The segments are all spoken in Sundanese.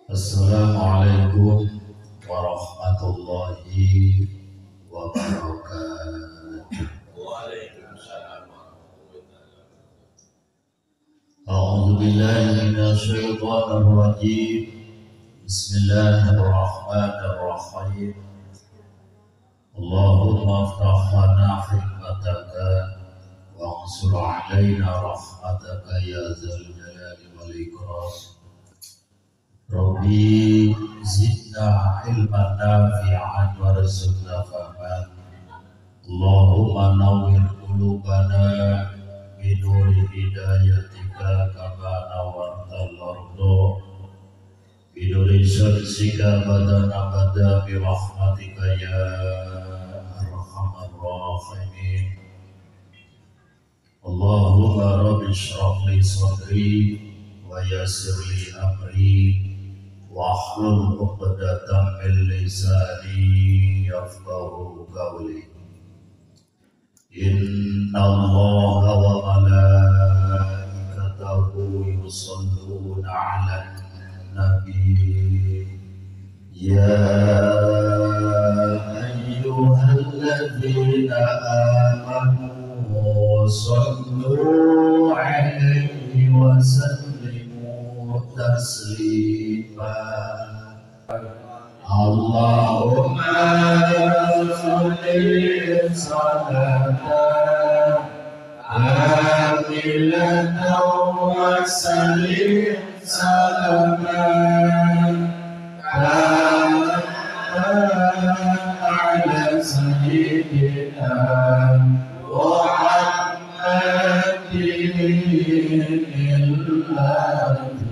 Assalamualaikum warahmatullahi wabarakatuh. Waalaikumsalam warahmatullahi wabarakatuh. A'udzu billahi minasyaitonir rajim. Bismillahirrahmanirrahim. Allahumma aftah lana hikmataka wansur alaina rahmataka ya dzal jalali wal ikram. Rabbi zidna ilman nafi'an warzuqna fahman. Allahumma nawwir qulubana bi nuri hidayatika kama nawwartal arda bi nuri syamsika badana bada bi rahmatika ya arhamar rahimin. Allahumma rabbi shrah li sadri wa yassir li amri wahlul 'uqdatam min lisani yafqahu qawli. Innallaha wa malaikatahu yusholluna 'alan nabi ya ayyuhalladzina amanu shallu 'alaihi wa sallimu taslima. Allahumma sholli salatan kamilatan wa sallim salaman taman ala sayyidina Muhammadin alladhi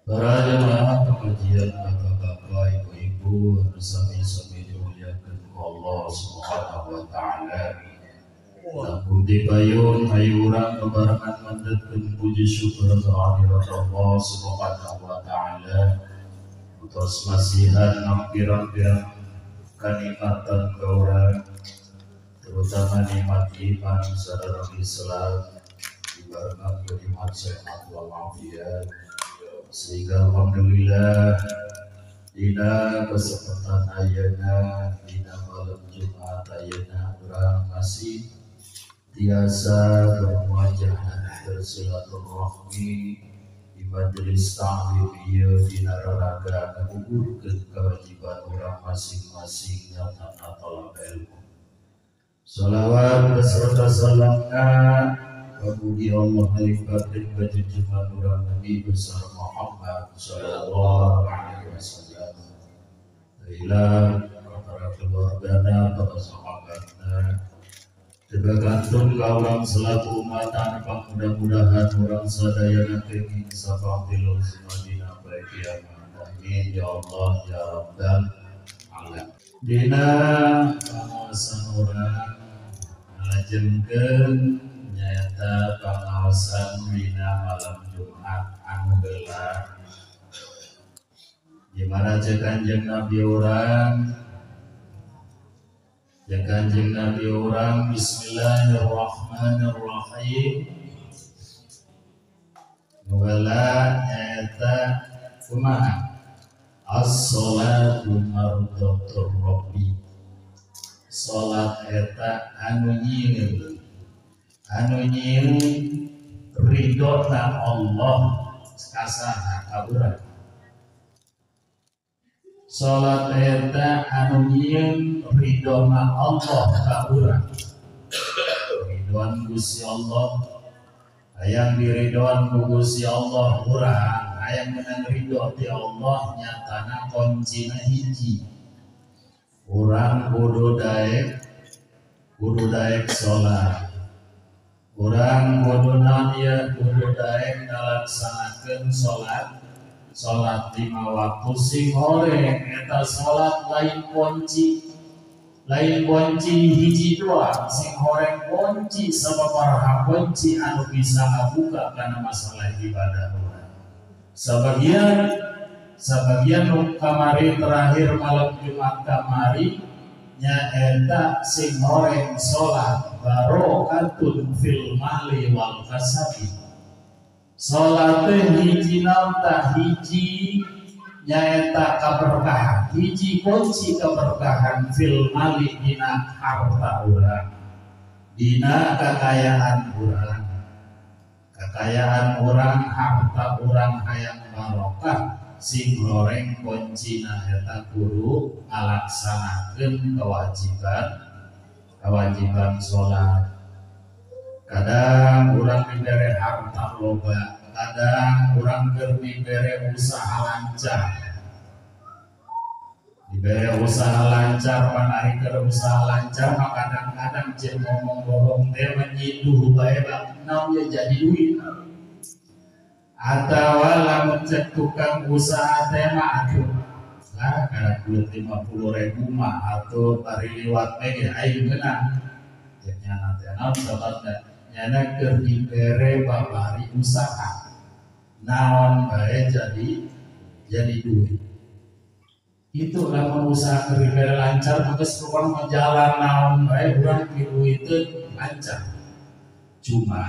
Para jemaah pengajian, bapak-bapak, ibu-ibu, sami-sami dimuliakan Allah Subhanahu wa taala. Lamun dipayun ayo urang kebarengan mendetkeun puji syukur kehadirat Allah Subhanahu wa taala. Utos masihan pirang-pirang kanikmatan ka urang, terutama nikmat iman sareng Islam, dibarengan nikmat sehat walafiat. Sehingga alhamdulillah dina kesempatan ayeuna dina malam Jumat ayeuna urang masih tiasa bermuajah bersilaturahmi di majelis ta'lim ieu dina raraga ngagugurkeun kewajiban urang masing-masing nyatana talab ilmu. Salawat beserta salamna mugi Allah melimpahkan kajunjungan urang Nabi besar Muhammad sallallahu alaihi wasallam. Ila para keluargana, para sahabatna, tebakantun ka urang selaku umat mudah-mudahan urang sadayana kenging syafaat dina poe kiamat. Amin ya Allah ya Rabbal alamin. Dina pangaosan urang ngalajengkeun nyaeta nyaeta pangaosan dina malam Jumat anu heula. Di mana cek Kanjeng Nabi urang? Cek Kanjeng Nabi urang bismillahirrahmanirrahim. Nu heula nyaeta kumaha? As-sholatu mardhatur rabbi. Salat eta anu nyieun ridhona Allah kasaha ka urang. Salat eta anu nyieun ridhona Allah ka urang. Ridhoan Gusti Allah, hayang diridhoan ku Gusti Allah urang, hayang menang ridho ti Allah nyatana kuncina hiji. Urang kudu daek salat. Urang kudu naon ieu kudu daek ngalaksanakeun salat. Salat 5 waktu sing horeng eta salat lain kunci hiji doang, sing horeng kunci sababaraha kunci anu bisa ngabuka kana masalah ibadah urang. Sebagian nu kamari terakhir malam Jumat kamari nyaeta sing horeng salat barokatun fil mali wal kasabi. Salat teh hiji naon tah hiji nyaeta kaberkahan, hiji kunci keberkahan fil mali dina harta urang, dina kekayaan urang. Kekayaan urang, harta urang hayang barokah sing goreng kuncina eta kudu ngalaksanakeun kewajiban salat. Kadang urang dibere harta loba, kadang urang keur dibere usaha lancar. Dibere usaha lancar, pan ari keur usaha lancar mah kadang-kadang jeung ngomong bohong teh menyiduh bae naon ye jadi duit. Atawa lamun cek tukang usaha teh mah atuh lah kana duit 50.000 mah atuh bari liwat teh ge aing meunang. Jeung nyana teh naon sababna nyana keur dibere babari usaha naon bae jadi duit. Itu lamun usaha keur dibere lancar mah geus pokona mah jalan naon bae urang diduiteun lancar. Cuma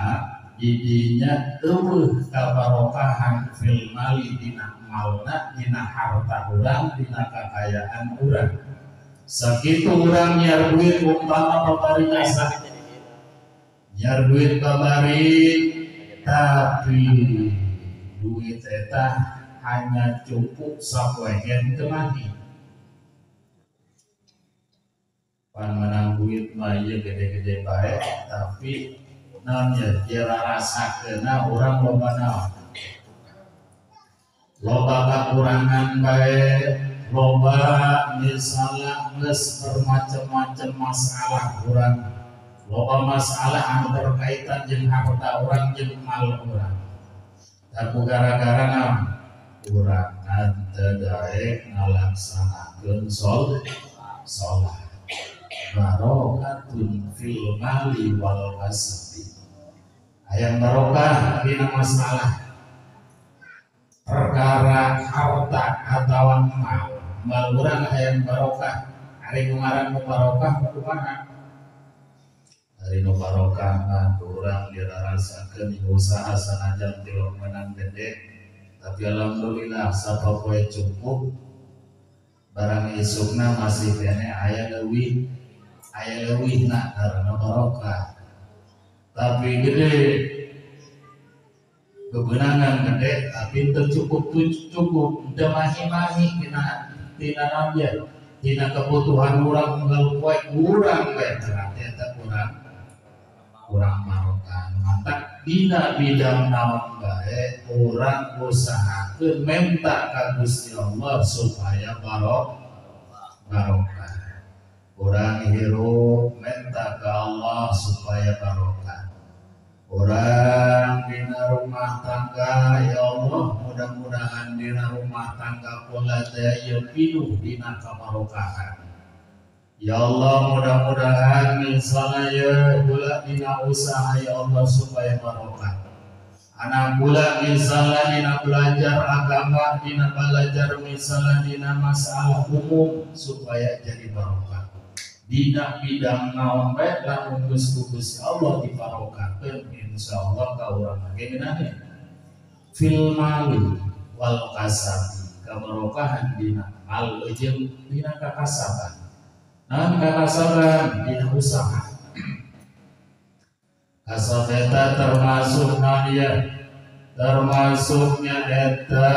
didinya eueuh kabarokahan fil mali dina malna dina harta urang dina kakayaan urang. Sakitu urang nyiar duit umpama babari jasa, nyiar duit babari tapi duit eta hanya cukup sapoe teu mahi. Pan menang duit mah ieu gede-gede bae tapi naon ya dirasakeuna urang loba naon, loba kakurangan bae, loba misalnya geus bermacam-macam masalah urang, loba masalah anu berkaitan jeung harta urang jeung mal urang. Tapi gara-gara naon urang teu daek ngalaksanakeun salat. Barokatun fil mali wal kasabi. Hayang barokah dina masalah perkara harta atawa mal. Mal urang hayang barokah, ari nu ngaran nu barokah kumaha? Ari nu barokah mah urang dirarasakeun usaha sanajan tilong menang gede, tapi alhamdulillah sapopoe cukup. Barang isukna masih kene aya leuwih na karena barokah. Tapi gede kebenangan gede tapi teu cukup teu mahi-mahi dina tina naon ye dina kebutuhan urang unggal poe kurang bae berarti eta kurang barokah. Mantak dina bidang naon bae urang usahakeun menta ka Gusti Allah supaya barokah. Urang hirup menta ka Allah supaya barokah. Urang dina rumah tangga ya Allah mudah-mudahan dina rumah tangga kula teh ieu pinuh dina kabarokahan. Ya Allah mudah-mudahan misalnya ya kula dina usaha ya Allah supaya barokah. Anak kula misalnya dina belajar agama, dina belajar misalnya dina masalah umum supaya jadi barokah. Dina bidang naon bae lamun geus ku Gusti Allah dibarokahkeun insyaallah ka urang ge ngeunah. Fil mali wal kasabi, kabarokahan dina mal jeung dina kakasaban. Naon kakasaban dina usaha. Kasab eta termasuk naon ieu? Termasuknya eta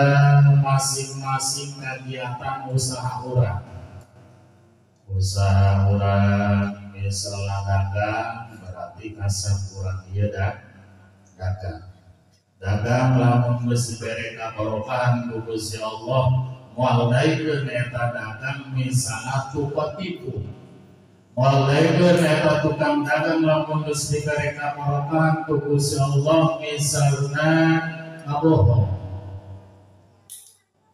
masing-masing kegiatan usaha urang. Usaha urang misalnya dagang berarti kasab urang ieu dagang. Dagang lamun geus dibere kabarokahan ku Gusti Allah moal daekeun eta dagang misalnya tukang tipu. Moal daekeun eta tukang dagang lamun geus dibere kabarokahan ku Gusti Allah misalna ngabohong.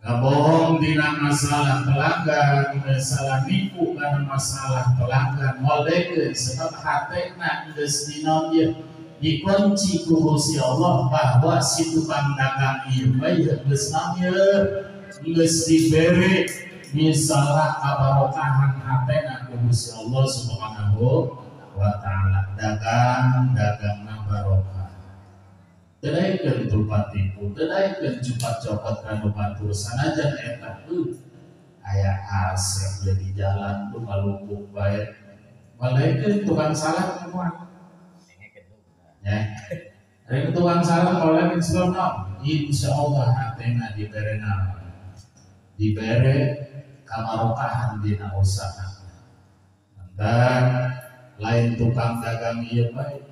Ngabohong dina masalah pelanggan, masalah nipu karena masalah pelanggan moal daekeun sebab hatena geus dinaon ieu dikunci ku Gusti Allah bahwa si tukang dagang ieu bae geus naon ieu geus dibere misalnya kabarokahan hatena ku Gusti Allah Subhanahu wa taala. Dagang dagangna barokah. Teu daekeun tupat tipu, teu daekeun cupat copot kanu batur sanajan eta aya AC di jalan tuh kalumpuk bae. Moal daekeun tukang salat moal. Ya. Ari tukang salat moal daekeun sebab naon? Insyaallah hatena dibere naon? Dibere kabarokahan dina usaha. Dan lain tukang dagang ieu bae,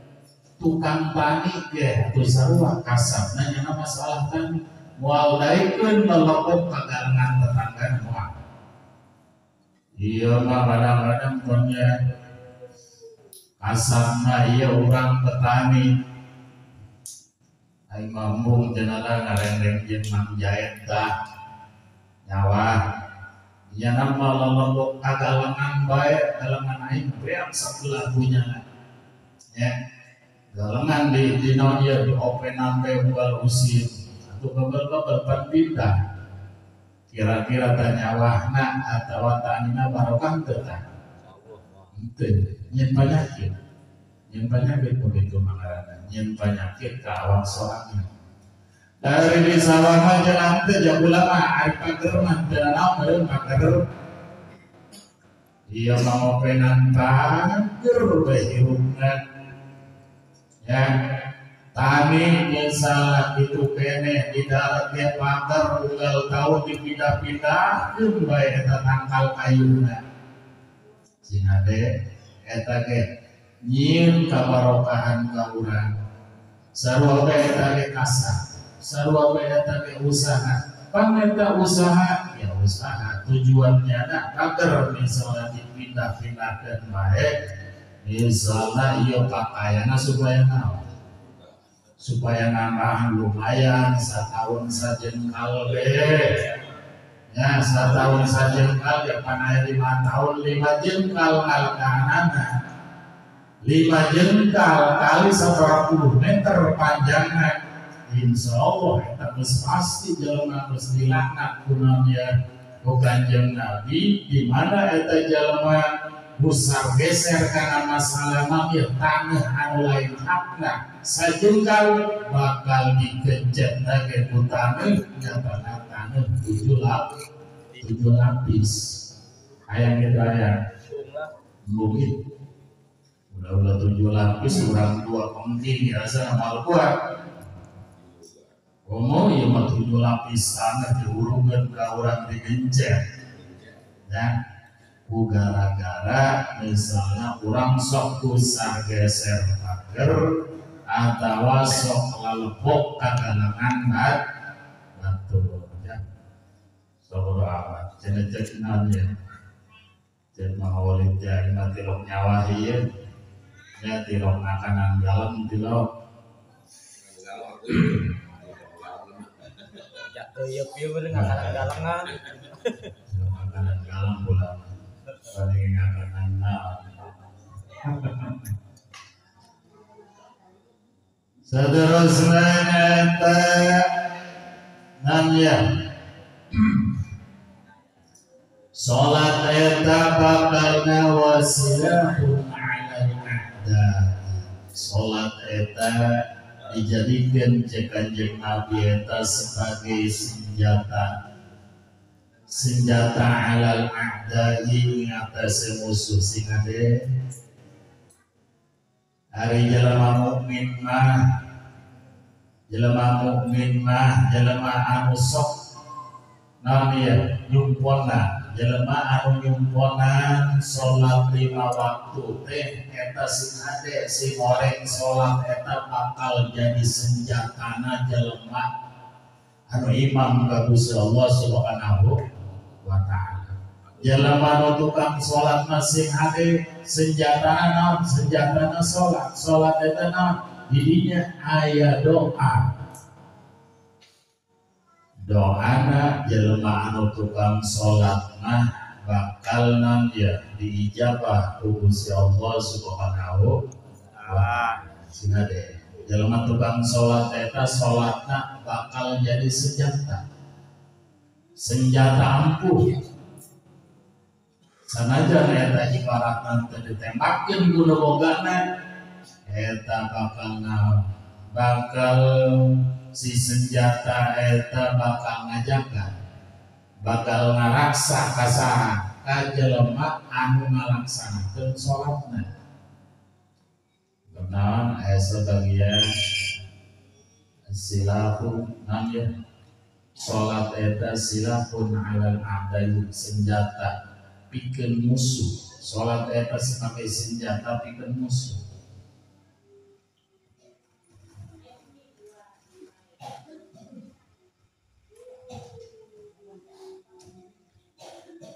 tukang tani ge atuh sarua kasabna nya masalah tani. Moal daekeun lelebok kagalengan tetangga moal. Ieu mah kadang-kadang punya kasabna ieu urang petani. Aing mah embung cenah ngarendeng jeung Mang Jaet tah nyawa. Nya nama lelebok kagalengan bae, galengan aing beak sabelah punya. Ya. Galengan di naon ieu di openan teh unggal usin. Atuh bebel-bebel pan pindah. Kira-kira tah nyawahna atawa tanina barokah teu tah? Henteu, nyeun panyakit. Nyeun panyakit begitu mangaranna, nyeun panyakit ka awak sorangan. Dari di sawah mah jalan teh jauh ulama ari pager mah teu naon meureun pager. Ieu mah ngopenan pager bae hirupna. Ya, tani misalnya itu kene di darat ge pager unggal tahun dipindah-pindahkeun bae eta tangkal kayuna. Sing ade eta ge nyieun kabarokahan ka urang. Sarua bae eta ge kasar. Sarua bae eta ge usaha. Pan eta usaha, ya usaha tujuannya na pager misalnya dipindah-pindahkeun bae. Misalnya ieu pakaianna supaya naon? Supaya nambah lumayan setahun sajengkal ge. Ya, setahun sajengkal ya pan aya 5 tahun 5 jengkal ngalekahanana. 5 jengkal kali 10 meter panjangna. Insya Allah eta geus pasti jelema geus dilaknat ku naon ya ku Kanjeng Nabi di mana eta jelema musar geser karena masalah mamir tanah anu lain hakna sajengkal bakal dikencet lagi ku tanah nyatana tanah 7 lapis hayang kitu aya mungkin ulah-ulah 7 lapis urang 2 pengking biasa moal kuat. Komo ieu mah 7 lapis tanah diurungkeun ka urang digencet. Ya. Ku gara-gara misalnya urang sok kusar geser pager atawa sok lalebok kagalengan batur ya. Sok bodo amat cenah cek naon ya. Cek mah walid ya mah tilok nyawa ieu. Ya tilok makanan galem tilok. Keyep ieu bener makanan galengan. Makanan galem pula. Paling ngaranna naon. Seterusnya eta nanya salat eta bakalna wasilahun 'alal a'da. Salat eta dijadikan cek Kanjeng Nabi eta sebagai senjata, senjata 'alal a'da'i ngatasi musuh. Sing ade ari jelema mukmin mah, jelema mukmin mah jelema anu sok naon ieu nyumpona, jelema anu nyumponan salat 5 waktu teh eta sing hade sing goreng salat eta bakal jadi senjatana jelema anu imam ka Gusti Allah Subhanahu wa taala. Jelema nu tukang salat mah sing hade senjatana naon? Senjatana salat. Salat eta naon? Didinya aya doa. Doana jelema anu tukang salat mah bakal naon ya diijabah ku Gusti Allah Subhanahu wa taala. Sing hade jelema tukang salat eta salatna bakal jadi senjata. Senjata ampuh. Sanajan eta ibaratna teu ditembakeun ku nu bogana eta bakal naon? Bakal si senjata eta bakal ngajaga, bakal ngaraksa ka saha? Ka jelema anu ngalaksanakeun salatna. Benar aya sebagian silahu naon ya? Salat eta silahun 'alal a'dai, senjata pikeun musuh. Salat eta sebagai senjata pikeun musuh.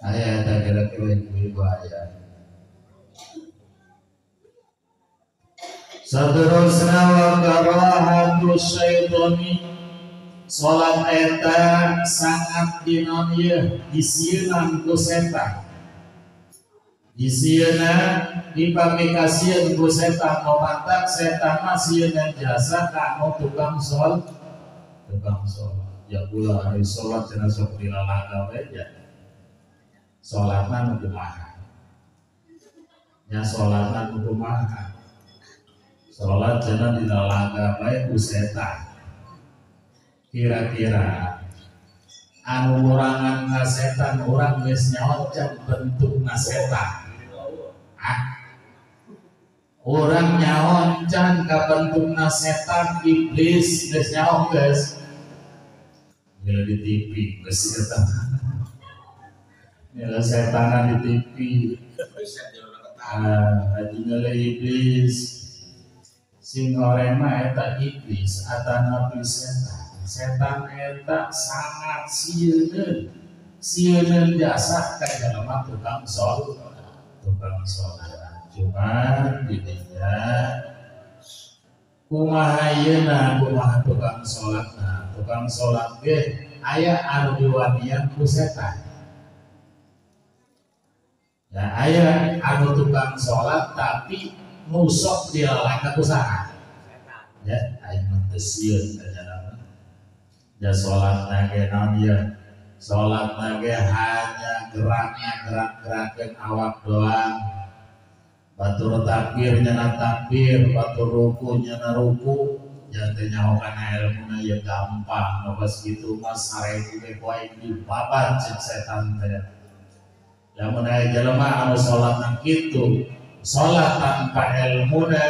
Aya eta kira-kira ibu-ibu aya. Saterusna wa karahatu syaitani, salat eta sangat dinaon ieu disieunang ku setan. Disieuna dipake kasieun ku setan, nu matak setan mah sieuna jasa ka anu tukang salat. Tukang salat. Ya kula ari salat cenah sok dilalaga we nya. Salatna nu kumaha? Nya salatna nu kumaha? Salat cenah dilalaga bae ku setan. Kira-kira anu murangan ka setan urang geus nyaho can bentukna setan. Ah. Urang nyaho can ka bentukna setan iblis geus nyaho geus. Bila di TV geus setan. Bila setanan di TV. Ah, haji iblis. Sing goreng mah eta iblis atanapi setan. Setan eta sangat sieun. Sieun jasa ka jelema tukang salat, tukang salat. Cuman didinya kumaha yeuna kumaha tukang salatna? Tukang salat ge aya anu diwanian ku setan. Ya aya anu tukang salat tapi ngusok dilalaka ku saha? Ya aing mah teu sieun ka jalma. Ya salatna ge naon ieu? Salatna ge hanya gerakna gerak-gerakeun awak doang. Batur takbir nyana takbir, batur ruku nyana ruku, nya teh nyaho kana elmuna ya gampang. Nu geus kitu mah 1000 ge ku aing dibabat ceuk setan teh. Lamun aya jelema anu salatna kitu, salat tanpa elmuna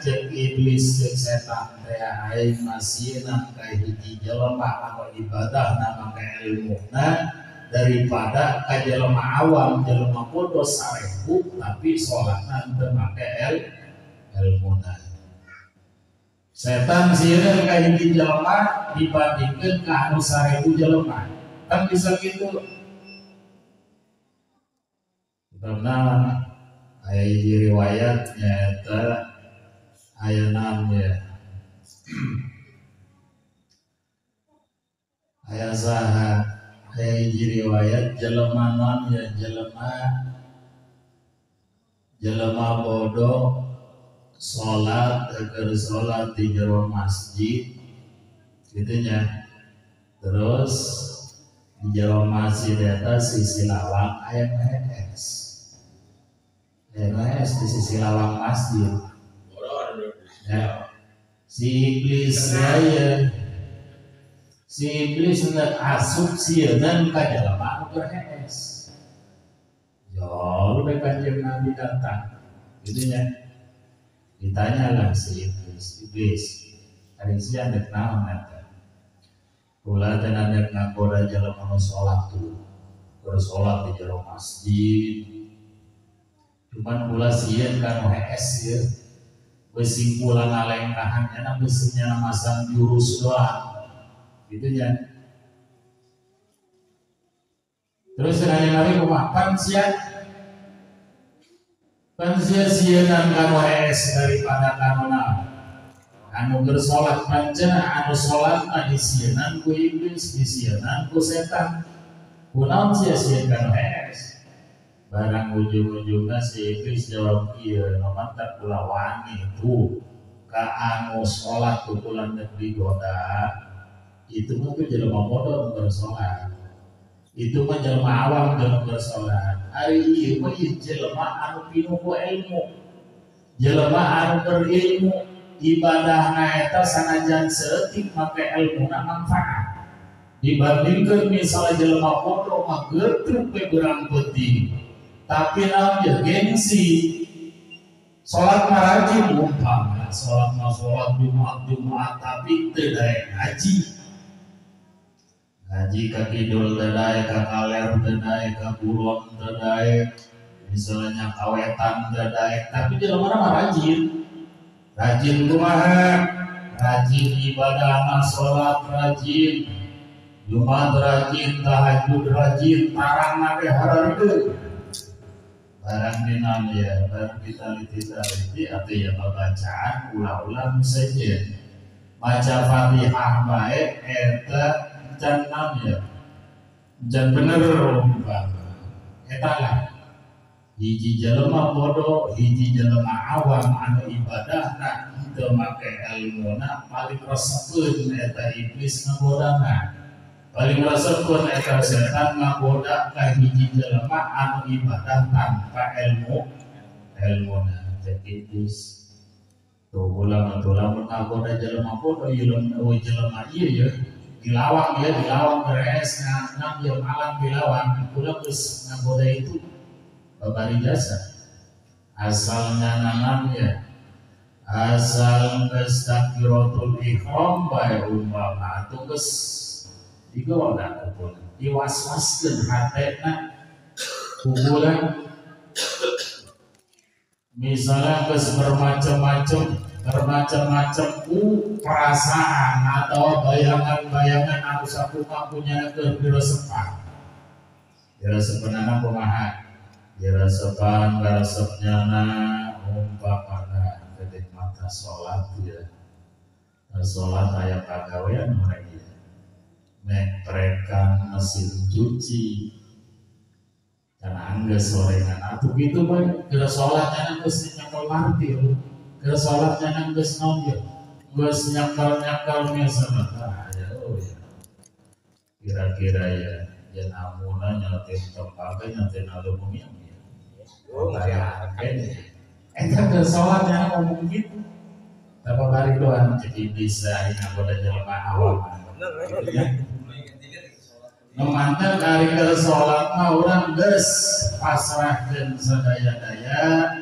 ceuk iblis ceuk setan teh aing masieuna ka hiji jelema anu ibadahna make elmuna daripada ka jelema awam, jelema bodoh 1000 tapi salatna teu make elmuna. Setan sieun ka hiji jelema dibandingkeun ka anu 1000 jelema. Kan bisa kitu. Karena aya hiji riwayat nyaeta aya naon ya. Aya saha aya hiji riwayat jelema naon ya jelema Jelema bodoh salat keur salat di jero masjid gitu nya. Terus di jero masjid eta sisi lawang aya nu hees. Aya nu hees di sisi lawang masjid. Ya. Si iblis ya. Si iblis hendak asup sieun ka jelema anu keur hees. Jol we Kanjeng Nabi datang gitu nya. Ditanyalah si iblis, iblis ari sia dek naon eta? Kula teh dek ngagoda jelema nu salat tuh, keur salat di jero masjid. Cuman kula sieun ka nu hees ieu. Beusi kula ngalengkahan nya beusi nya masang jurus doang. Gitu nya. Terus kanjeng Nabi kumaha? Pan sia pan sia sieunan kanu hees daripada kanu naon? Anu keur salat pancen anu salat mah disieunan ku iblis, disieunan ku setan. Kunaon sia sieun kanu hees? Barang ujung-ujungna si iblis jawab ieu, nu mantak kula wani tuh ka anu salat ku kula neuk digoda. Itu mah tuh jelema bodoh keur salat. Itu mah jelema awam jelema keur salat. Ari ieu mah ieu jelema anu pinuh ku ilmu. Jelema anu berilmu, ibadahna eta sanajan saeutik make ilmuna manfaat. Dibandingkeun misalnya jelema bodoh mah getruk we beurang peuting. Tapi naon ye gengsi. Salat mah rajin umpama, salat mah salat Jumat tapi teu daek ngaji. Ngaji ka kidul teu daek, ka kaler teu daek, ka kulon teu daek, misalnya kawetan teu daek, tapi jelema mah rajin. Rajin kumaha? Rajin ibadahna salat rajin, Jumat rajin, tahajud rajin, tarangna ge harareukeun. Barang dinam ya, barang ditaliti-taliti atau ya bacaan ulah-ulah saja. Baca Fatihah bae eta can nam ya. Can bener umpama. Eta lah. Hiji jelema bodoh, hiji jelema awam anu ibadahna henteu make ilmuna paling resepeun eta iblis ngagodana. Paling resepeun eta setan ngagoda ka hiji jelema anu ibadah tanpa ilmu ilmuna cek iblis. Tuh ulah lamun ngagoda jelema bodoh ieu jelema ieu ya dilawang ya dilawang beres nang ieu malam dilawang ulah geus ngagoda itu babari jasa. Asalnya nanam ya asal geus takbiratul ihram bae umpama atuh geus digoda kubulan diwaswaskeun hatena kubulan misalnya geus bermacam-macam ku perasaan atau bayangan-bayangan anu sakumaha punya keur diresepan diresepanana kumaha diresepan karesepnyana umpamana kenikmatan salat ya salat aya pagawean mereka meprekan mesin cuci karena angges sorengan atuh gitu bae keur salat geus nyekel martil keur salat geus naon ye geus nyekel-nyekel misalna ya oh ya kira-kira ya yen amuna nyatin tempat nyatin aluminium ya oh eta keur salat ngomong gitu dapat bari doang jadi bisa ngagoda jelema awam. Memantap ari keur salat mah urang geus pasrahkeun sadaya-daya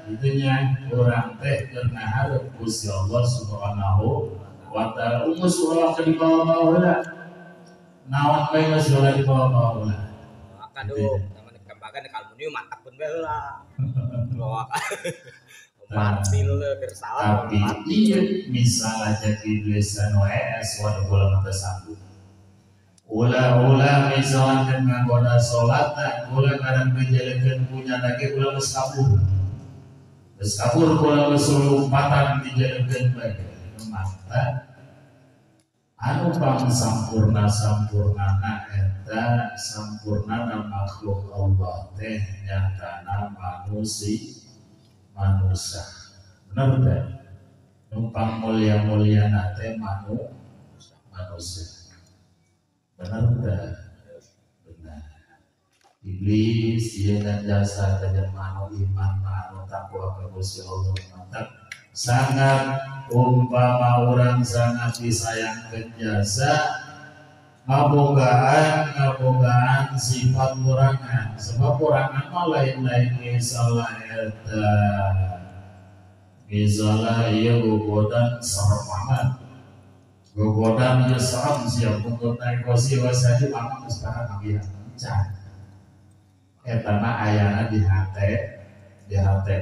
itunya urang teh keur ngahareup Gusti Allah Subhanahu wa taala. Geus ulah ke dibawa-bawa heula. Naon bae geus ulah dibawa-bawa heula. Aduh, taman kembagan aluminium mantap pun bae heula. Bawa martil keur salat. Tapi ieu misalnya jadi iblis anu hees waduh kula mah teu sanggup. Ulah-ulah misalnya ngagoda salat ulah kadang ngejelekeun punya lagi ulah geus kabur. Geus kabur kula geus lompatan dijelekeun bae. Maka anu pang sampurna-sampurnana eta sampurnana makhluk Allah teh nyatana manusia. manusia. Bener teh? Numpang mulia-mulia teh manusia. Bener teh? Benar. Iblis ieu jasa teh manu iman manu takwa ka Gusti Allah mantap. Sangat umpama urang sangat disayangkeun jasa ngabogaan sifat kurangan sebab kurangan mah lain-lain misalnya eta misalnya ieu gogodan serem amat gogodan ieu serem siap untuk naik kursi saja mama geus parah ngabihan can eta mah ayana di hate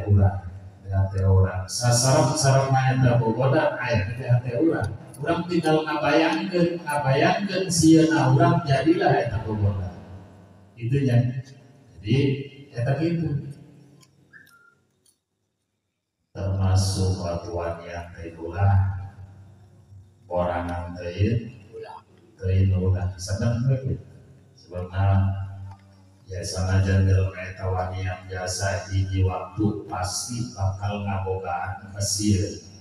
urang di hate urang saserem-seremna eta gogodan aya di hate urang. Urang tinggal ngabayangkeun sieuna urang jadilah eta gogodan. Itu nya. Jadi eta kitu. Termasuk batuan yang teh ulah borangan teh ulah sadang we kitu. Sebabna ya sanajan jelema eta wani yang jasa hiji waktu pasti bakal ngabogaan kasieun.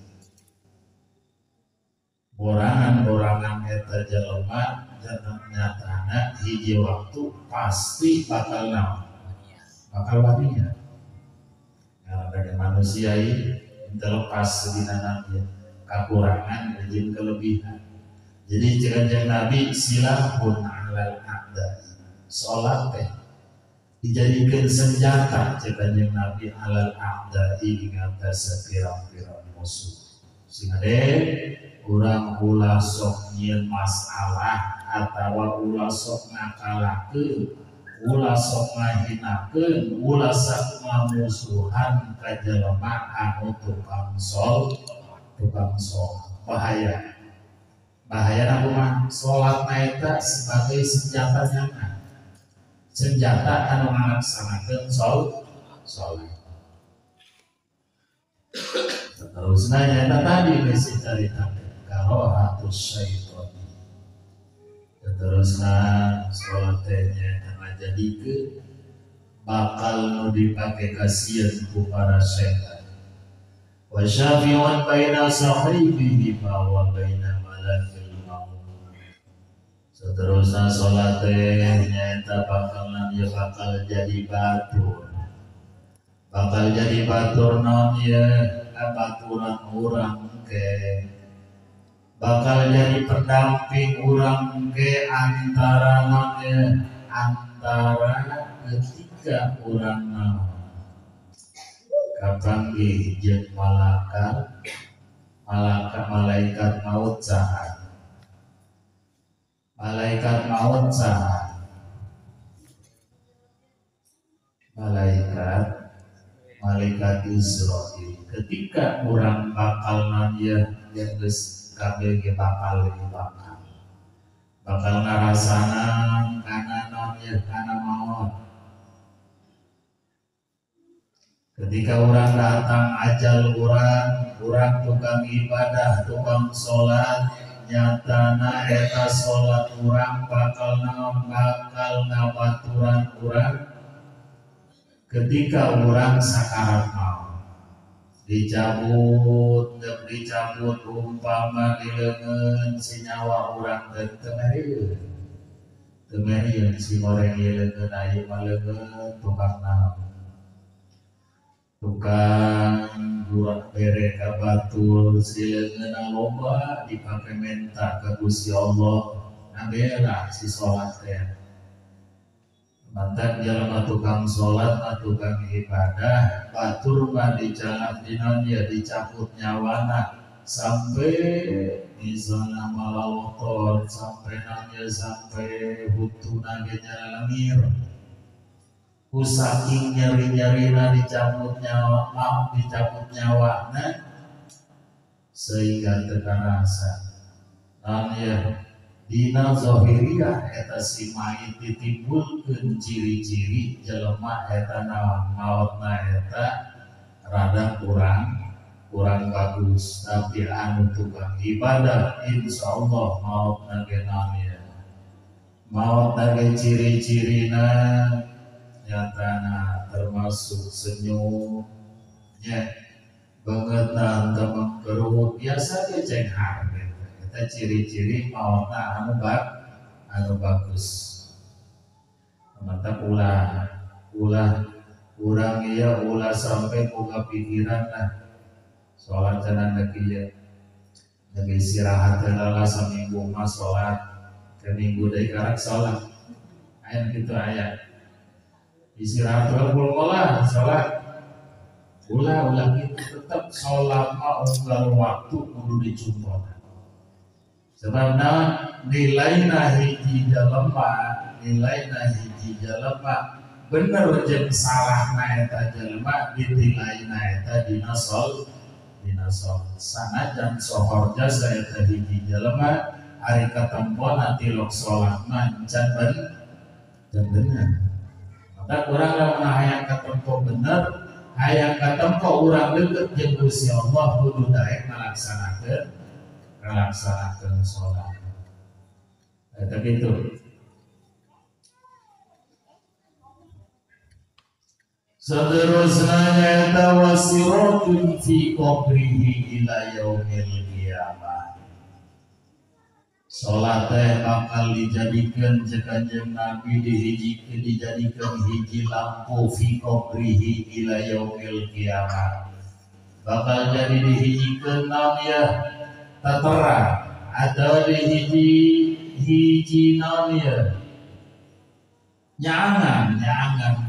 Borangan-borangan eta jelema nyatana hiji waktu pasti bakal naon bakal waninya. Karena dari manusia ini terlepas dina nabi kekurangan jeung kelebihan. Jadi kanjeng Nabi silahun alal a'da salat teh dijadikeun senjata kanjeng Nabi alal a'da ing atas pirang-pirang musuh. Sehingga urang ulah sok nyieun masalah atawa ulah sok ngakalakeun, ulah sok ngahinakeun, ulah sok ngamusuhan ka jelema anu tukang sholat. Bahaya. Bahaya kumaha? Salatna eta sebagai senjata nyana. Senjata anu ngalaksanakeun sholat. Terusna nyata tadi geus carita karohatus syaiton. Terusna salat teh nyaeta ngajadikeun bakal nu dipake kasieun ku para setan. Wa syafi'un baina sahibihi wa baina malakil maut. Seterusna salat teh nyaeta bakal bakal jadi batur. Bakal jadi batur naon ieu baturan urang ke bakal jadi pendamping urang ke antara naon ieu antara ketika urang naon kapanggih jeung malaikat maut saha malaikat maut saha malaikat Israil ketika orang bakal nanya yang geus kabeh ge bakal bakal ngarasana kana naon ye kana maot. Ketika orang datang ajal orang tukang ibadah tukang salat nyatana eta salat urang bakal naon bakal ngabaturan urang ketika orang sakarat maut dicabut umpama di leungeun si nyawa urang teh teu merieun si goreng ieu leungeun aya mah leungeun tukang naon tukang burak bere ka batur si leungeun loba dipake menta ka Gusti Allah ngabela si salat teh. Mantan jelema tukang salat mah tukang ibadah batur mah dicalap dinaon ya dicabut nyawana sampai misalna malalotor sampai naon ya sampai hutuna ge nyalengir ku saking nyeri-nyerina dicabut nyawa mau dicabut nyawana sehingga teu karasa naon ya dina zahiriyah eta si mayit ditimbulkeun ciri-ciri jelema eta naon maotna eta rada kurang bagus tapi anu tukang ibadah insyaallah maotna ge naon ya maotna ge ciri-cirina nyatana termasuk senyum Ya bangetna henteu mangkeruh biasa ge cenghar gitu. Eta ciri-ciri maotna anu bagus. Mantap ulah ulah urang ieu ulah sampai boga pikiran lah salat cenah deuk ieu deuk istirahat heula lah saminggu mah salat ke minggu deui karak salat aya kitu aya istirahat heula lah salat ulah ulah kitu tetep salat mah unggal waktu kudu dicumponan sebab naon nilaina hiji jelema nilaina hiji jelema bener jeung salahna eta jelema ditilaina eta dina sol sanajan sohor jasa eta hiji jelema ari katempona tilok salat mah can bener maka urang lamun hayang katempo bener hayang katempo urang deukeut jeung Gusti Allah kudu daek ngalaksanakeun salat eta kitu. Seterusnya nyata wasiratun fi qabrihi ila yaumil qiyamah. Salat teh bakal dijadikeun ceuk Kanjeng Nabi dihijikeun dijadikeun hiji lampu fi qabrihi ila yaumil qiyamah. Bakal jadi dihijikeun naon ya tatera atau dihiji hiji naon ya nyangan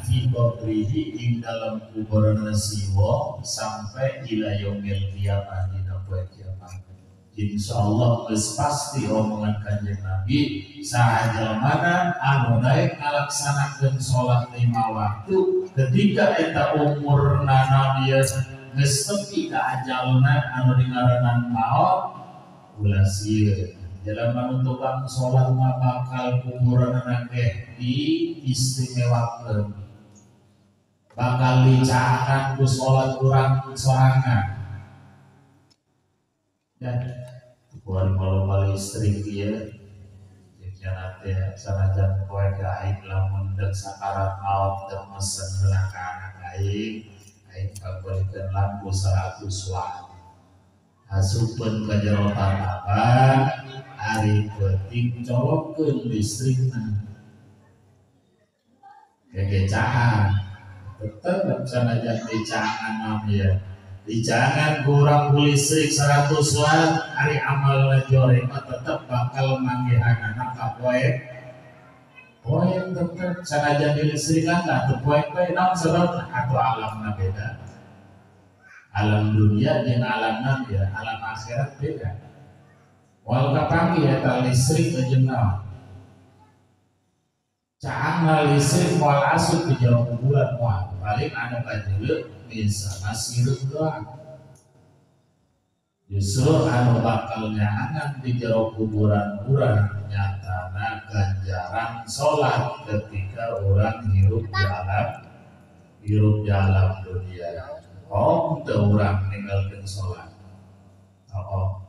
fi qabrihi ing dalam kuburan siwa sampai ila yaumil qiyamah dina poe kiamat. Insyaallah geus pasti omongan Kanjeng Nabi saha jelemana anu daek ngalaksanakeun salat 5 waktu ketika eta umurna nabi geus tepi ka ajalna anu dingaranan maot ulah sieun. Jelema nu tukang salat mah bakal kuburanna ge diistimewakeun. Bakal dicaakan ku salat urang sorangan. Ya, kuari malo listrik ieu jeung teh sanajan poe ka aing lamun deuk sakarat maot deuk mesen heula ka anak aing, aing kabeulikeun lampu 100 watt. Asupeun ka jero tatapan ari peuting colokkeun listrikna gegecaan tetep sanajan dicaangan ya dicaangan kurang ku listrik 100 watt ari amalna joreng mah tetep bakal manggihanana ka poe poe tetep sanajan di listrikan lah teu poe poe naon sebabna atuh alamna beda. Alam dunia jeung alam ya, alam akhirat beda. Wal kapanggih eta listrik jeung naon? Caangna listrik moal asup di jero kuburan moal, paling anu kajeuleuh misalna sireut doang. Justru anu bakal nyaangan di jero kuburan urang nyatana ganjaran salat ketika urang hirup di alam dunia. Oh, teu urang ninggalkeun salat. Oh.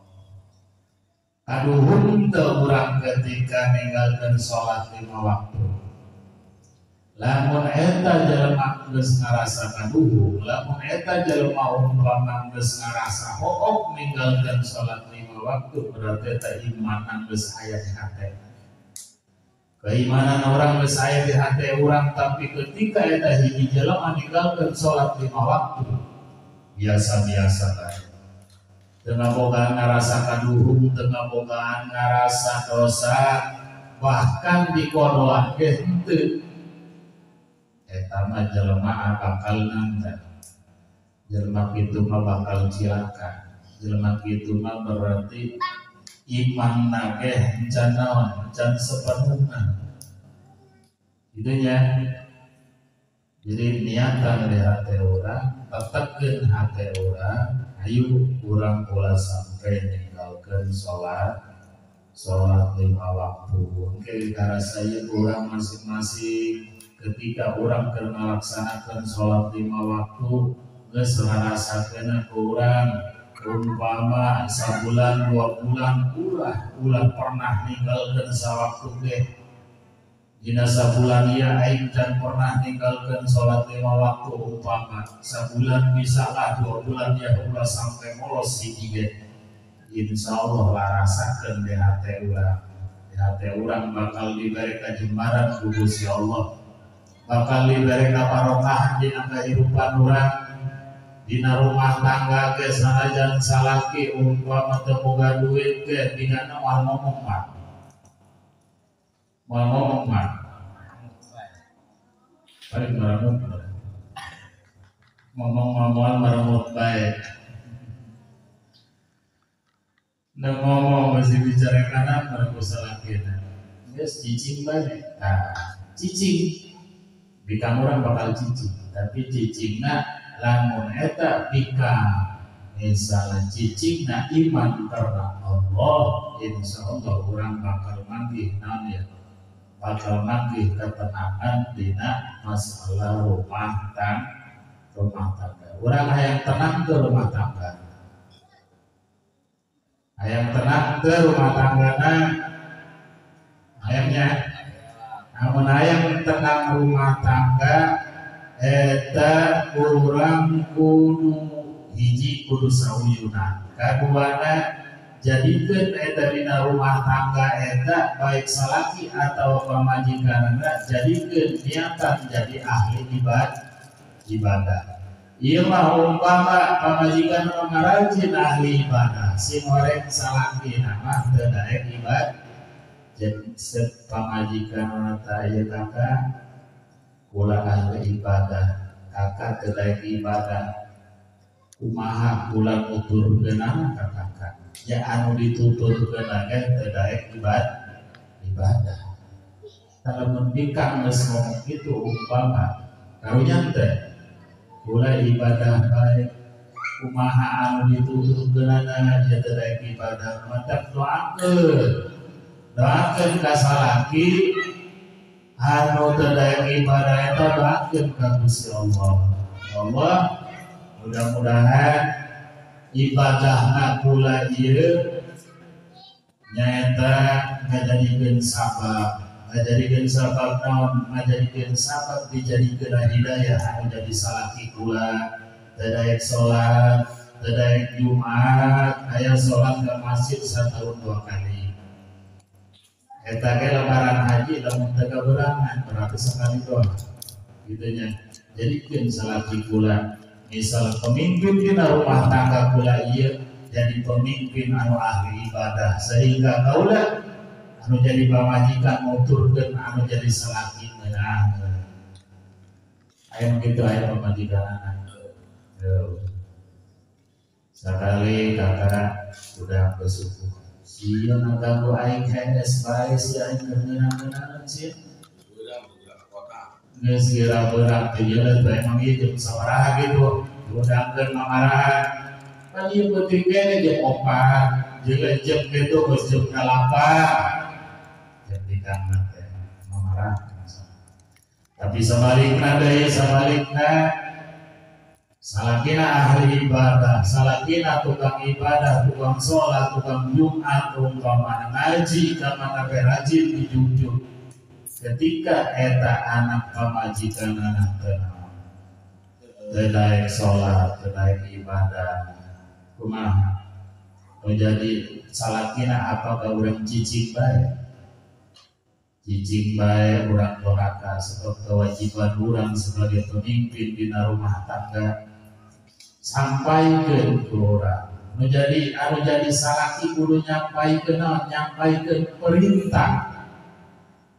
Aduhun teu urang ketika ninggalkeun salat 5 waktu. Lamun eta jelema geus ngarasa kaduhung, lamun eta jelema umpama geus ngarasa hook ninggalkeun salat 5 waktu, berarti eta iman geus aya di hate. Keimanan orang geus aya di hate urang, tapi ketika eta hiji jelema ninggalkeun salat 5 waktu, biasa-biasa bae. Tengah bogaan ngarasa kaduhung, tengah bogaan ngarasa dosa, bahkan dikodoan ge henteu. Eta mah jelema bakal nangga. Jelema kitu mah bakal cilaka. Jelema kitu mah berarti iman ge encan naon, encan sepenuhna. Gitu ya. Jadi niatan di hati orang, tetepkeun hati orang, ayo urang ulah sampai ninggalkeun salat 5 waktu. Engke karasa ieu urang masing-masing ketika urang keur ngalaksanakeun salat 5 waktu geus ngarasakeun ku urang umpama sabulan 2 bulan ulah pernah ninggalkeun sawaktu ge. Dina sabulan ieu aing can pernah ninggalkeun salat 5 waktu umpama sabulan bisa lah 2 bulan ya ulah sampai molos hiji ge. Insyaallah larasakeun di hate urang. Di hate urang bakal diberi kajembaran ku Gusti Allah. Bakal diberi kabarokahan dina kahirupan urang. Dina rumah tangga ge sanajan salaki umpama teu boga duit ge dina moal ngomong mah. Moal ngomong mah. Paling maramut. Ngomong moal maramut bae. Nah ngomong masih bicara kanan maramut salakina. Geus cicing bae. Tah, cicing. Bikang urang bakal cicing, tapi cicingna lamun eta bikang misalnya cicingna iman karena Allah, insyaallah urang bakal manggih naon ya, bakal manggih ketenangan dina masalah rumah tangga. Urang hayang tenang ke rumah tangga, hayang tenang ke rumah tanggana, hayangnya. Namun hayang tenang rumah tangga eta urang kudu hiji kudu sauyunan. Kaduana jadikeun eta dina rumah tangga eta baik salaki atau pamajikanna jadikeun niatan jadi ahli ibadah. Ieu mah umpama pamajikan mah rajin ahli ibadah, sing horeng salakina mah teu daek ibadah. Jadi pamajikan ta ieu kakak kula ahli ibadah, kakak teu daek ibadah. Kumaha kula nuturkeunana ka kakak? Ya anu dituturkeun ge teu daek ibadah. Lamun bikang geus ngomong kitu umpama karunya teh kula ibadah bae, kumaha anu dituturkeunana ya teu daek ibadah, mantap doakeun. Doakeun ka salaki anu teu daek ibadah eta doakeun ka Gusti Allah. Allah mudah-mudahan ibadahna kula ieu nyaeta ngajadikeun sabab, ngajadikeun sabab naon, ngajadikeun sabab dijadikeun hidayah anu jadi salaki kula teu daek salat, teu daek Jumat, aya salat ka masjid satahun 2 kali. Eta ge lebaran haji lamun teu kaberangan berarti sekali doang gitu nya. Jadikeun salaki kula misal pemimpin dina rumah tangga kula ieu jadi pemimpin anu ahli ibadah sehingga kaula anu jadi pamajikan nuturkeun anu jadi salaki meunang. Aya kitu aya pamajikanana. Sakali kakak udah bersuku. Sia ngaganggu aing hees bae sia aing keur ngeunang-ngeunangan sia. Geus geura beurang teh jeuleuh teh emang ieu jeung sabaraha gitu. Diundangkeun mamarahan. Pan ieu peuting keneh jam 4, jeuleuh jam kitu geus jam 8. Jam dikangna teh mamarah. Tapi sabalikna deui sabalikna salakina ahli ibadah, salakina tukang ibadah, tukang sholat, tukang Jumat, umpamana ngaji, kamana be rajin dijunjung. Ketika eta anak pamajikanana teu naon, teu daek sholat, teu daek ibadah, kumaha? Menjadi salakina apakah urang cicing bae? Cicing bae urang doraka sebab kewajiban urang sebagai pemimpin dina rumah tangga. Sampaikeun ku urang. Nu jadi anu jadi salaki kudu nyampaikeun naon? Nyampaikeun perintah.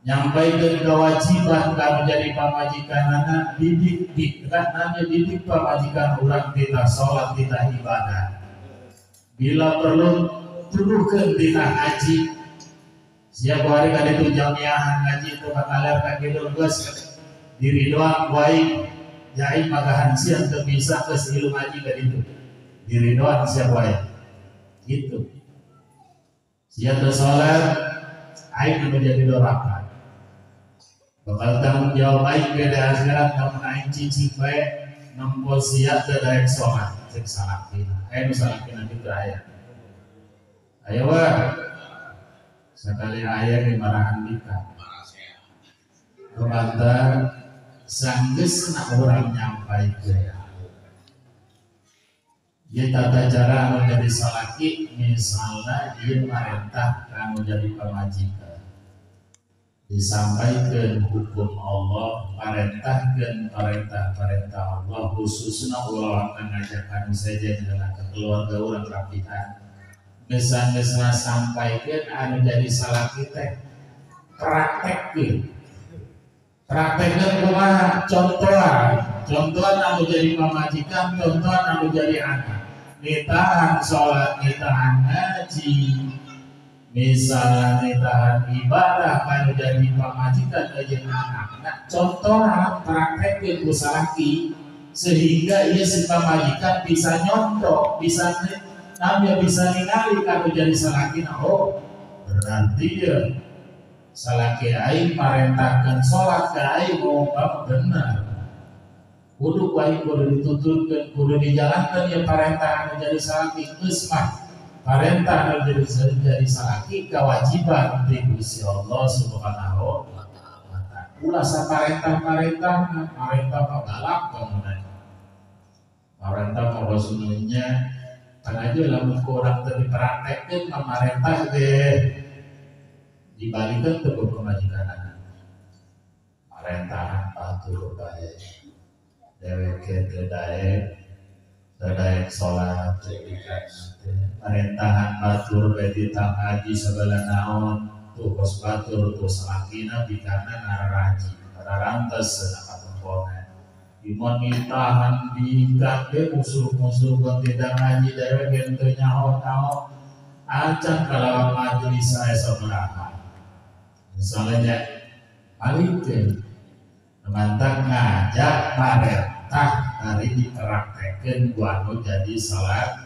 Nyampaikeun kewajiban ka nu jadi pamajikanana, didik nanya didik pamajikan urang tina salat, tina ibadah. Bila perlu tuduhkeun tina haji. Siap hari ka ditu jamiahan ngaji teu kakaler ka kidul geus diri doang wae. Jai magahan siang teu bisa geus ilu ngaji ka ditu. Diri doang siap wae. Gitu. Sia teu salat aing anu jadi doraka. Bakal tanggung jawab aing ge di akhirat lamun aing cicing bae nempo sia teu daek salat cek salakina. Aya nu salakina kitu aya. Ayo wah. Sakali aya ge marahan bika. Kepada sanggeusna urang nyampaikeun. Ieu tata cara anu jadi salaki misalna ieu marentah ka anu jadi pamajikan. Disampaikan hukum Allah, parentahkan perintah-perintah Allah khususnya ulah ngajakan saja dalam keluarga orang rapihan. Misalnya sampaikan anu jadi salaki teh praktekkeun. Praktekkeun kumaha? Contohan anu jadi pamajikan, contohan anu jadi anak. Nitahan sholat, nitahan ngaji. Misalnya nitahan ibadah kan jadi pamajikan jeung anak. Nah, contohan praktekkeun ku salaki sehingga ieu si pamajikan bisa nyontoh, bisa namanya bisa ningali kanu jadi salaki. Nah, oh berarti ya salaki aing marentahkeun salat ka aing umpama bener. Kudu ku aing kudu dituturkeun, kudu dijalankeun ieu parentah anu jadi salaki geus mah. Parentah menjadi salaki kewajiban di Gusti Allah Subhanahu wa ta'ala. Ulah saparentah-parentah, parentah mah galak bangunan. Parentah mah sebenarnya kan aja lamun ku urang teu dipraktekkeun mah marentah ge dibalikeun teu ku pamajikanana. Parentahan batur bae. Deweke teu daek daek salat parentahan batur bae ditang haji sagala naon tuh kos batur tuh salakina bikana ngararaji ngararantes cenah katempona imun nitahan bikan ge musuh-musuh kun tidak ngaji dewek ge teu nyaho-nyaho acan kalawan majelis aya sabaraha misalnya palikeun mantap ngajak marentah hari dipraktekeun ku anu jadi salat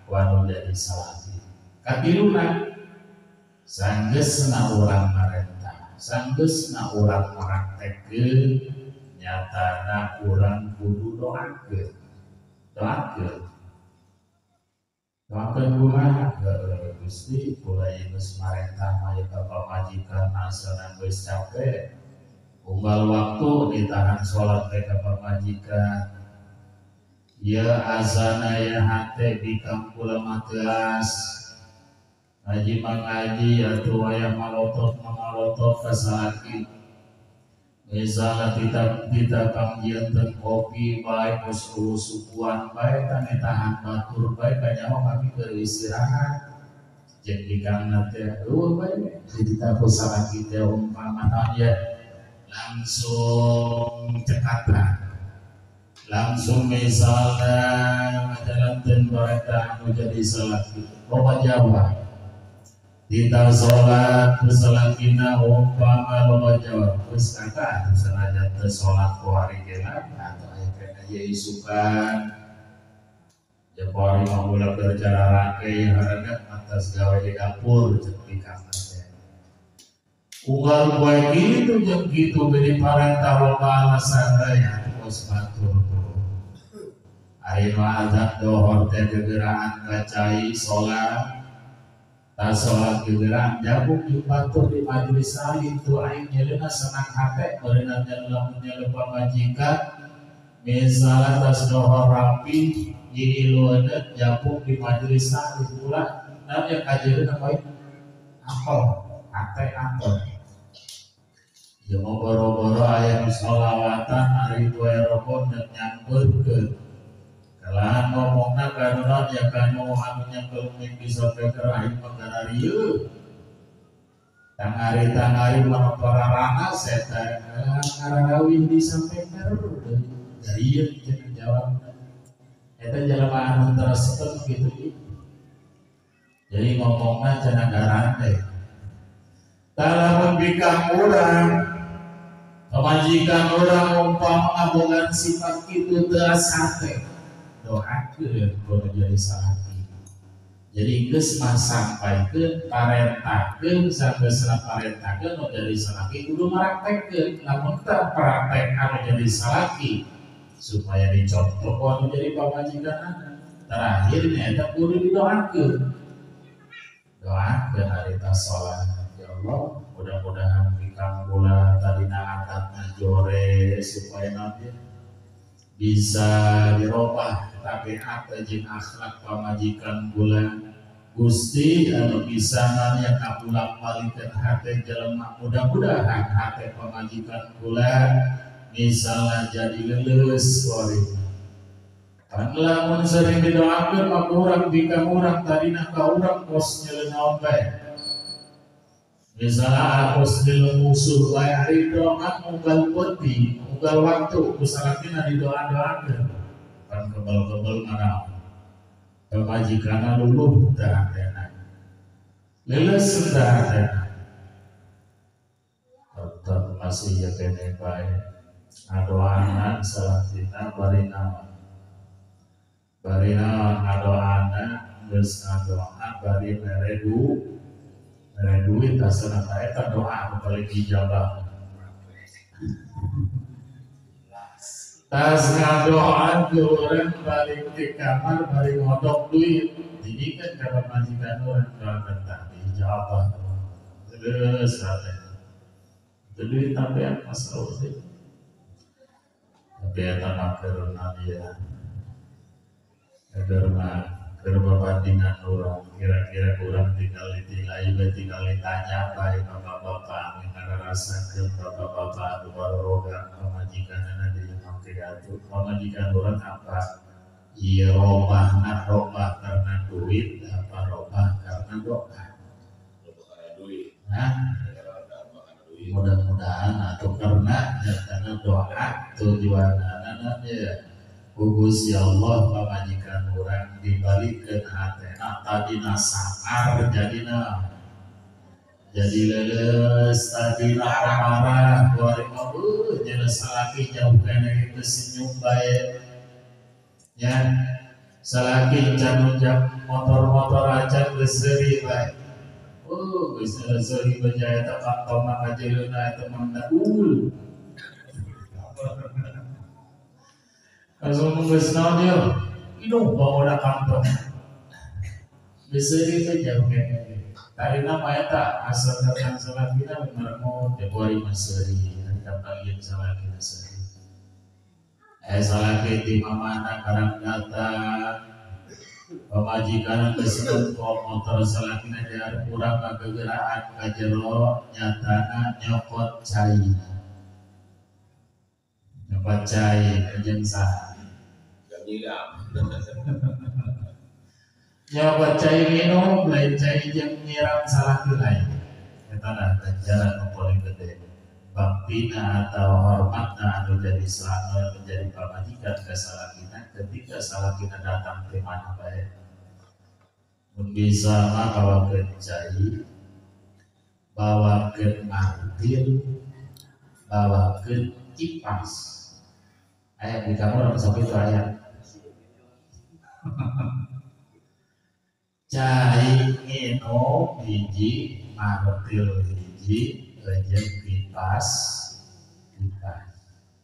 ku anu jadi salaki. Katiluna sanggeusna urang marentah, sanggeusna urang praktekeun nyatana urang kudu doakeun. Doakeun. Doakeun kumaha? Gusti kula ieu geus marentah mah ka pamajikan asana geus capek. Unggal waktu ditahan sholat teh ka pamajikan. Ya azana ya hate bikang kula mateas. Ngaji mangaji atuh wayah malotot malotot ka salaki. Misalna tita panggieun kopi bae kos subuhan bae tah nitahan batur bae kanyaho kami keur istirahat. Jeung bikangna teh eueuh bae ditita ku salaki teh umpama ya langsung cekatan. Langsung misalnya ngajalankeun perintah anu jadi salaki loba jawab Dita sholat ku salakina umpama loba jawab geus kakak atuh sanajan teu sholat ku hari geuna atuh aya kena ieu isukan jeung hari mah ulah bercara rake hareuneut atas gawe di dapur ceuk bikang teh. Unggal poe kitu jeung kitu beri parentah loba alasan deui atuh kos batur. Ari nu azan dohor teh gegeraan ka cai salat. Ta salat gegeraan jabuk jeung batur di majelis salim tuh aing nyeleuna senang hate meureunna lamun nyeleu pamajikan misalna tas dohor rapi nyilueun jabuk di majelis salim ulah naon kajeuna bae apel hate apel. Jeung boro-boro aya nu sholawatan ari poe rokok dan nyampeurkeun. Kalahan ngomongna kanu naon ya kanu anu nyampeurkeun mimpi sapeker aing mah gararieu. Tangari-tangari mah pararana setan ngararawih di sapeker darieun cenah jawabna. Eta jalma anu teresep kitu. Jadi ngomongna cenah garande. Talamun bikang urang pamajikan urang umpama ngabogaan sifat kitu teu asa teh doakeun kudu jadi salaki. Jadi geus mah sampaikeun parentahkeun sageusna parentahkeun nu jadi salaki kudu maraktekkeun lamun teu praktek anu jadi salaki supaya dicontoh ku anu jadi pamajikanna. Terakhirnya eta kudu didoakeun. Doakeun harita salat. Ya Allah, Mudah-mudahan bikang kula tadina akadna jore supaya nanti bisa dirobah tabiat jeung akhlak pamajikan kula. Gusti anu bisa nanya kabulak-balikeun hate jelema, mudah-mudahan hate pamajikan kula misalnya jadi leuleus kuari. Pan lamun sering didoakeun mah urang bikang urang tadina ka urang kos nyeleun bae. Misalnya kos nyeleun musuh bae ari doa unggal peuting, unggal waktu ku salakina didoa-doakeun. Pan kebal-kebal mana pamajikanna luluh teh hatena. Leuleus teh hatena. Tetep masih ya kene bae. Ngadoana salakina bari naon. Bari naon ngadoana geus ngadoa bari mere duit asana ta eta doa nu paling ijabah. Tas ngadoa urang balik di kamar bari ngodok duit dijikeun ka pamajikan urang doakeun tah diijabah. Terus hatena. Itu duit tapi masalah sih. Tapi eta mah karena dia karena perbandingan orang kira-kira kurang tinggal ditilai tinggal ditanya baik bapak-bapak ngarasakeun bapak-bapak anu baroga pamajikanna di mangke atuh pamajikan urang apa ieu robahna robah karena duit apa robah karena doa duit. Nah, mudah-mudahan atau karena doa tujuan ya Gusti Allah pamajikan urang dibalikeun hatena tadina sangar jadina jadi leuleus tadina pemarah kuari mah jeung salaki jauh keneh geus senyum bae nya salaki can nunjak motor-motor acan geus seuri bae geus seuri bae eta kantongna kajeleuna eta mendul. Langsung geus naon ieu? Iduh bawa kantong. Geus seuri teh jauh keneh. Tadina mah eta asal datang salakina maremot teh bari mah seuri, kapanggih salakina seuri. Salaki di mamana karang datang. Pamajikan geus motor salakina diarep urang kagegeraan ka jero nyatana nyokot cai. Nyokot cai jeung saha? Nyokot cai minum lain cai jeung nyiram salaki lain. Eta lah ganjaran nu paling gede. Baktina atau hormatna anu jadi selama menjadi pamajikan ka salakina ketika salakina datang ke mana bae. Mun bisa mah bawakeun cai, bawakeun martil, bawakeun kipas. Aya di kamar sampai itu aya. Cai nginum hiji, martil hiji, jeung kipas kipas.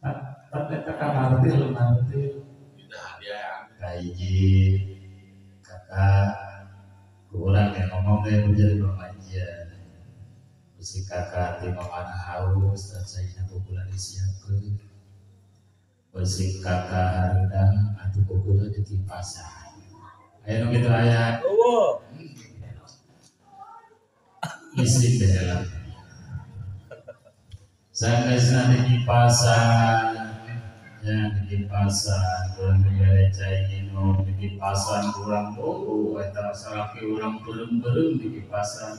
Pan eta ka martil martil. Kahiji kakak kurang yang ngomong teh menjadi pemajian. Bisi kakak ti mamana haus dan saena kukula disiapkeun. Bisi kakak hareudang atuh kukula dikipasan. Aya nu kitu aya. Eueuh. Listrik teh lah. Sanesna dikipasan, ya dikipasan, kurang dibere cai minum, dikipasan kurang oh eta salaki urang beureum-beureum dikipasan.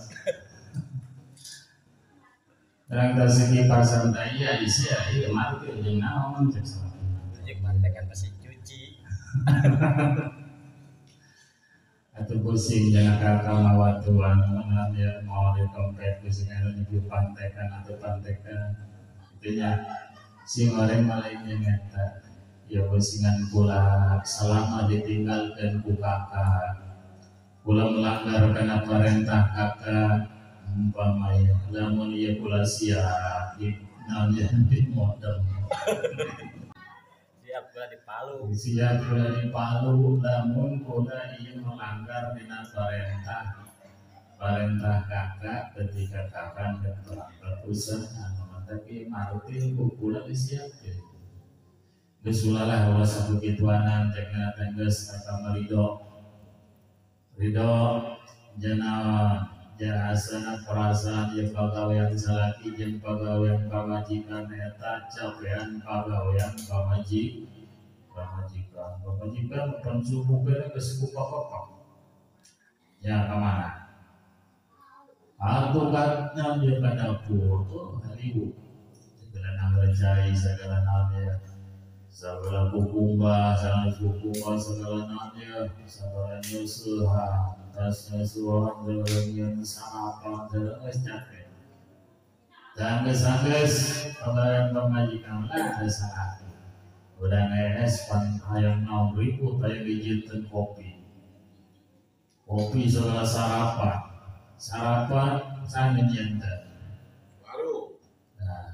Terang tas kipasan teh ieu isia ieu martil jeung naon cek salaki. Jeung mantekan mesin cuci. Atau pusing jangan kakak mawatuan mana dia mau dikompet pusing anu dipantekan atau pantekan intinya si goreng malainya ngeta ya pusingan pula selama ditinggalkan ku kakak pula melanggar karena perintah kakak umpamanya lamun ieu pula siap di naon di modem siap pula dipalu siap pula dipalu lamun pula ieu melanggar dina perintah Parentah kakak ketika kakak dan berangkat usaha tapi maruti kukulan disiapkeun. Geus ulalah ulah sabegituanan cekna teh geus kakak merido. Ridho janawan jarasana perasaan jeung pagawean salaki jeung pagawean pamajikan eta capean pagawean pamajikan pamajikan pan subuh bere geus kupak-kupak ya ka mana atuh katnya dia ka dapur tuh haribu segala naon cai segala naon ya segala kukumba segala naon ya segala nyusuhan tas nyusuhan segala nyeun sarapan segala geus capek dan geus pagawean pamajikan lah geus sarapan udah es pan hayang naon ribut hayang dijieunkeun kopi segala sarapan saha nyieun teh warung nah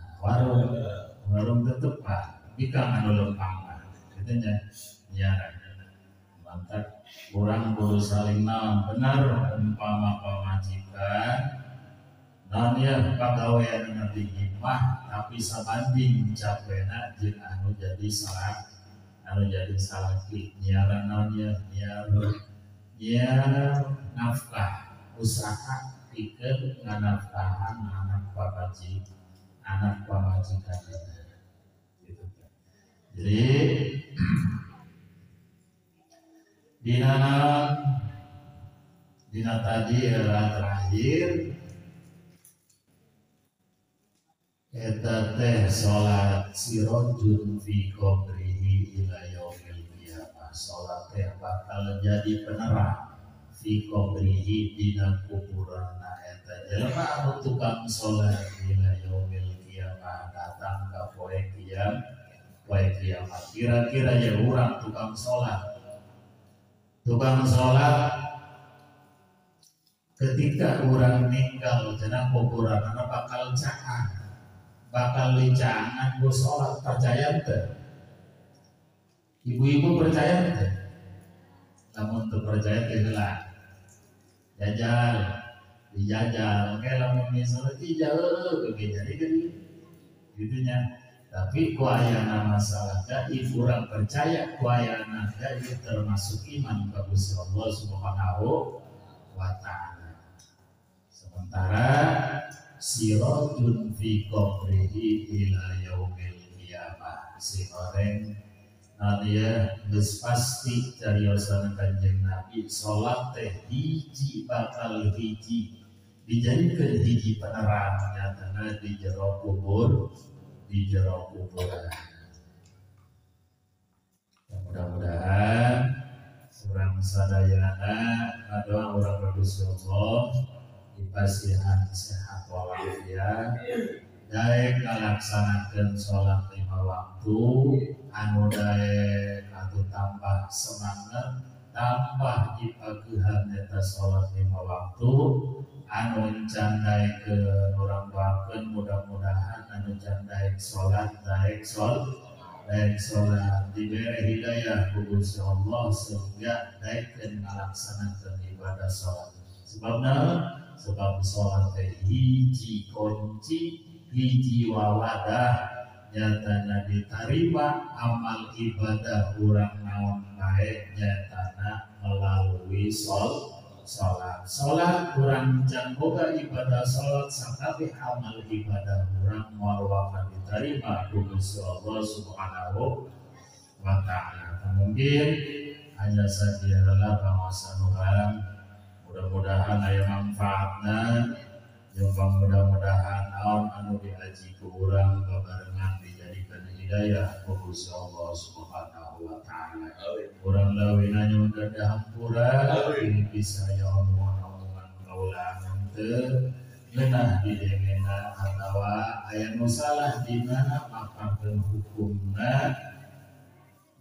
warung tetep pak bikang anu lempang mah kitu nya nyiaran mantap urang kudu saling naon bener umpama pamajikan naon ya pagawean anu tinggi mah tapi sabanding capena jeung anu jadi salah anu jadi salaki nyiaran naon ya nyiar nafkah usaha pikeun nganafkahan anak pamajikan gitu. Jadi dina tadi era terakhir eta teh salat sirojun fi qabrihi ila yaumil qiyamah salat teh bakal jadi penerang fi qabrihi dina kuburanna eta jelema anu tukang salat ila yaumil qiyamah datang ka poe kiamat kira-kira ya urang tukang salat ketika urang ninggal cenah kuburanna bakal caang bakal licangan ku salat percaya teu ibu-ibu percaya teu lamun teu percaya teh heula jajal dijajal engke lamun misalnya jauh ge jadi gitu nya tapi ku ayana masalah dai urang percaya ku ayana dai termasuk iman ka Gusti Allah Subhanahu wa taala sementara sirajun fi qabrihi ila yaumil qiyamah si oreng nadia geus pasti cariosan Kanjeng Nabi salat teh hiji bakal hiji dijadikeun hiji penerang nyatana di jero kubur di jero kuburan. Mudah-mudahan urang sadayana ngadoa urang ka Gusti Allah dipasihan sehat walafiat daek ngalaksanakeun salat 5 waktu anu daek atuh tambah semangat tambah dipageuhan eta salat 5 waktu anu can daekeun urang doakeun mudah-mudahan anu can daek salat daek salat dibere hidayah ku Gusti Allah sehingga daekeun ngalaksanakeun ibadah salat sebabna sebab salat teh hiji kunci hiji wawadah nyatana ditarima amal ibadah urang naon bae nyatana melalui salat. Salat urang can boga ibadah salat sakabeh amal ibadah urang moal bakal diterima ku Gusti Allah Subhanahu wa taala. Mungkin hanya saja lah pangaosan urang mudah-mudahan aya manfaatna jeung mudah-mudahan naon anu diaji ku urang babarengan dijadikan hidayah ku Gusti Allah Subhanahu wa taala. Urang leuwihna nyuhun hampura bisa ya omongan-omongan kaula teu ngeunah didengena atawa aya nu salah di mana mapakeun hukumna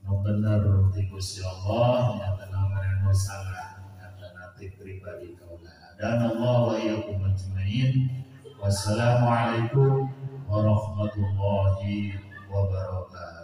nu bener ti Gusti Allah nyatana nu salah nyatana ti pribadi kaula. Dan Allah wa iyyakum ajmain. Wassalamualaikum warahmatullahi wabarakatuh.